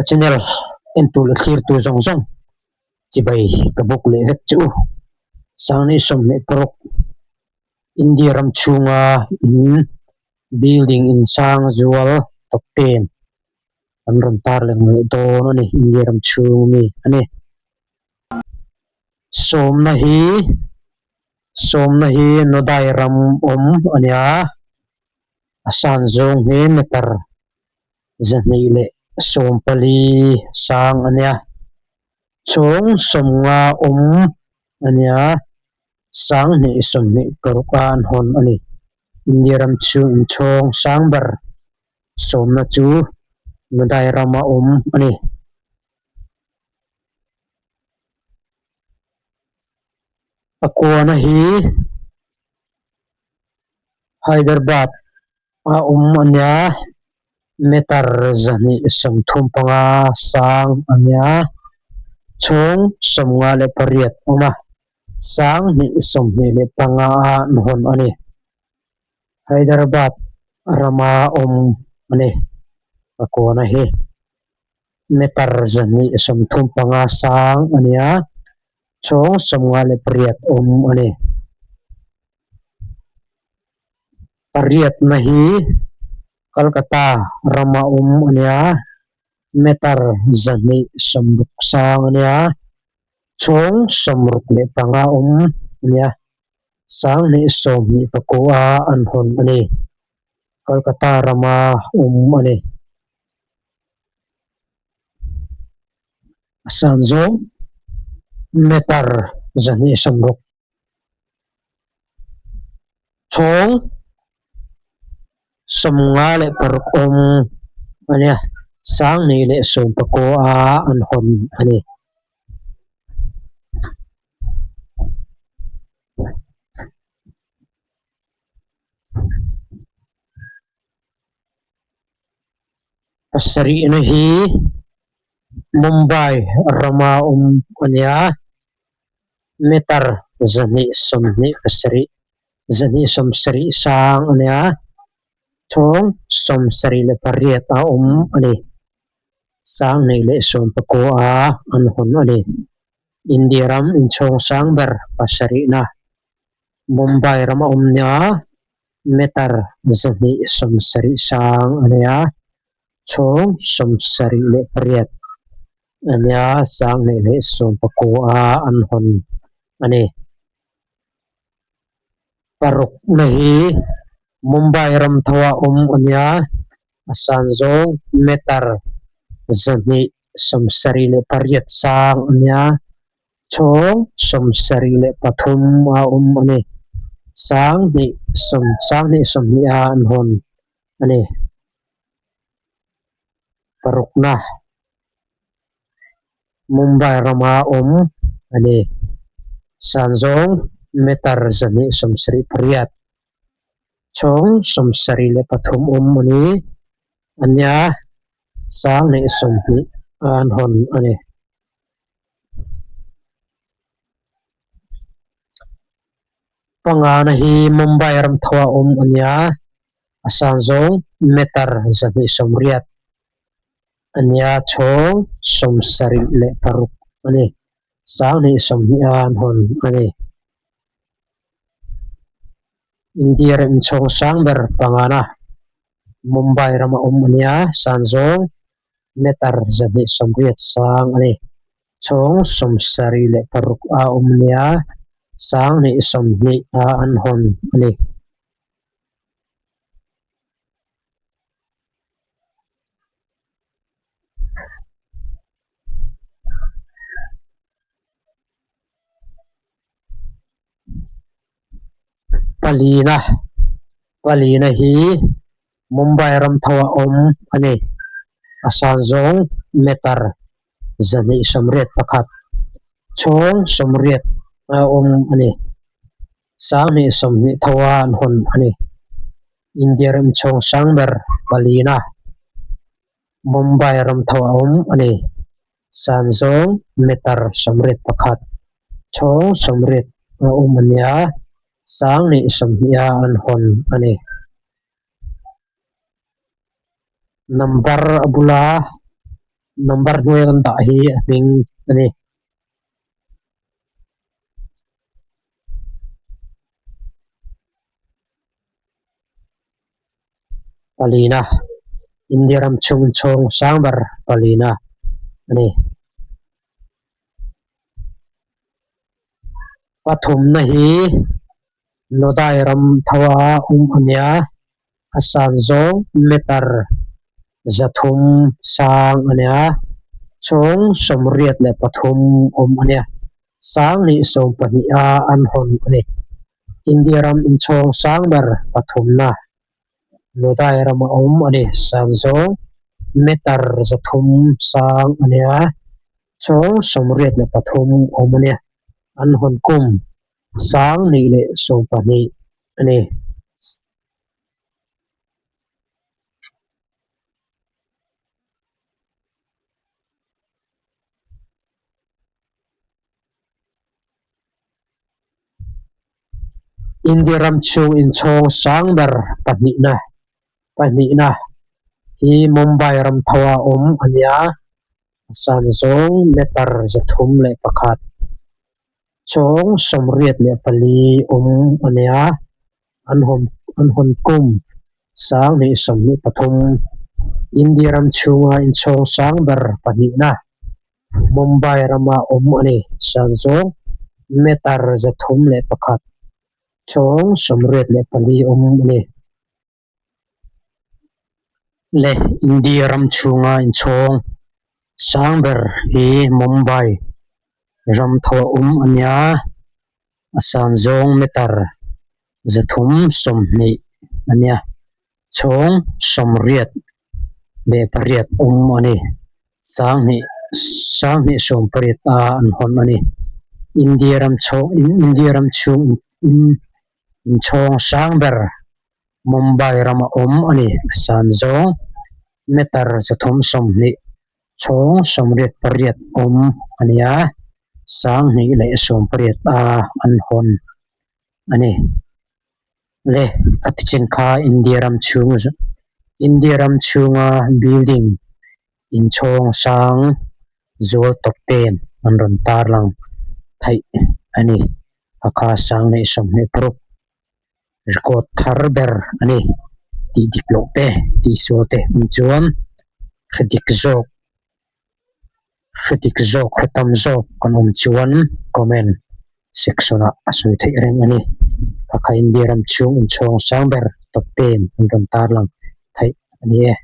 Ka channel en tur leh thlir tur zawng zawng chibai ka bawk leh vek che u. Sanghnih 26 India ram chhunga in building insang zual top ten an rawn tarlang leh dawn a ni India ram chhung mi a ni. Sawmna hi sawmna hi Nodai ram awm a nia a san zawng hi meter 240 sang a nia chhawng 50 awm a nia 2026 a an hawn a ni India ram chhung inchhawng sang ber sawmna chu Nodai rama awm a ni. A kuana hi Hyderabad a awm a nia meter 235 sang a nia chhawng 58 awm a 2025 a an hawn a ni Hyderabad rama awm a ni a kuana hi. Meter 235 sang a ni a, chhawng 58 awm a ni. Pariatna hi Kolkata rama awm a ni a, meter 260 sang a ni a, chhawng 65 awm a ni a, 2029 a an hawn a ni. Kolkata rama awm a ni. A san zawng meter 260 chhawng 56 awm a nia 2019 a an hawn a ni. Pasarihna hi Mumbai rama awm a nia meter 227 270 sang a nia chhawng 78 a awm a ni 2019 a an hawn a ni India ram inchhawng sang ber pasarihna Mumbai rama awm nia. Meter 270 sang a nia, chhawng 78 a nia, 2019 a an hawn a ni. Parukna hi Mumbai ram tho a awm a nia, a san zawng meter 278 sang a nia, Chhawng 73 a awm a ni. 20 20 a an hawn a ni. Parukna Mumbai rama awm a ni. Sanzawng meter 278. Chhawng 73 awm a ni. A nia 2020 a an hawn a ni. Pangana hi Mumbai ram tho a awm a nia, a san zawng meter 280 a nia, chhawng 76 a ni, 2020 a an hawn a ni. India ram inchhawng sang ber pangana Mumbai rama awm a nia, san zawng meter 280 sang a ni. Chhawng 76 a awm nia, 2020 a an hawn a ni. Palina palina hi Mumbai ram tho a awm a ni. A san zawng meter 281 chhawng 80 a awm a ni. 2020 tho a an hawn a ni. India ram chhawng sang ber palina Mumbai ram tho a awm a ni. San zawng meter 81 chhawng 80 a awm a nia 2020 a an hawn a ni. Number a bula. Number hnuaia kan dah hi a hming a ni. Palina, India ram chhung chhawng sang ber palina a ni. Pathumna hi Lodai ram tho a awm a nia, a san zawng meter 300 sang a nia, chhawng 83 awm a nia, 2012 a an hawn a ni. India ram inchhawng sang ber pathumna Lodai rama awm a ni. San zawng meter 300 sang a nia, chhawng 83 awm a nia. An hawn kum 2012 a ni. India ram chhung inchhawng sang ber pahnihna pahnihna hi Mumbai ram tho a awm a nia, a san zawng meter 301, chhawng 84 awm a nia, an hawn an hawn kum 2023 India ram chhunga inchhawng sang ber pahnihna. Mumbai rama awm a ni. San zawng meter 301, chhawng 84 awm a ni. Le India ram chhunga inchhawng sang ber hi Mumbai ram tho a awm a nia. A san zawng meter 320 a nia. Chhawng 88 awm a ni. 2000 2018 a an hawn a ni. India ram chhawng India ram chhung inchhawng sang ber Mumbai rama awm a ni. A san zawng meter 320, chhawng 88 awm a ni a, 2018 a an hawn a ni. Le ka ti chin kha India ram chhung India ram chhunga building inchhawng sang zual tawp ten an rawn tarlang theih a ni. Hakha 2026 record thar ber a ni tih dik loh te tih sual te awm chuan hre dik zawk hre dik zawk hre tam zawk kan awm chuan comment section ah a sawi theih reng a ni. Hakha India ram chhung inchhawng sang ber top ten an rawn tarlang theih a ni e.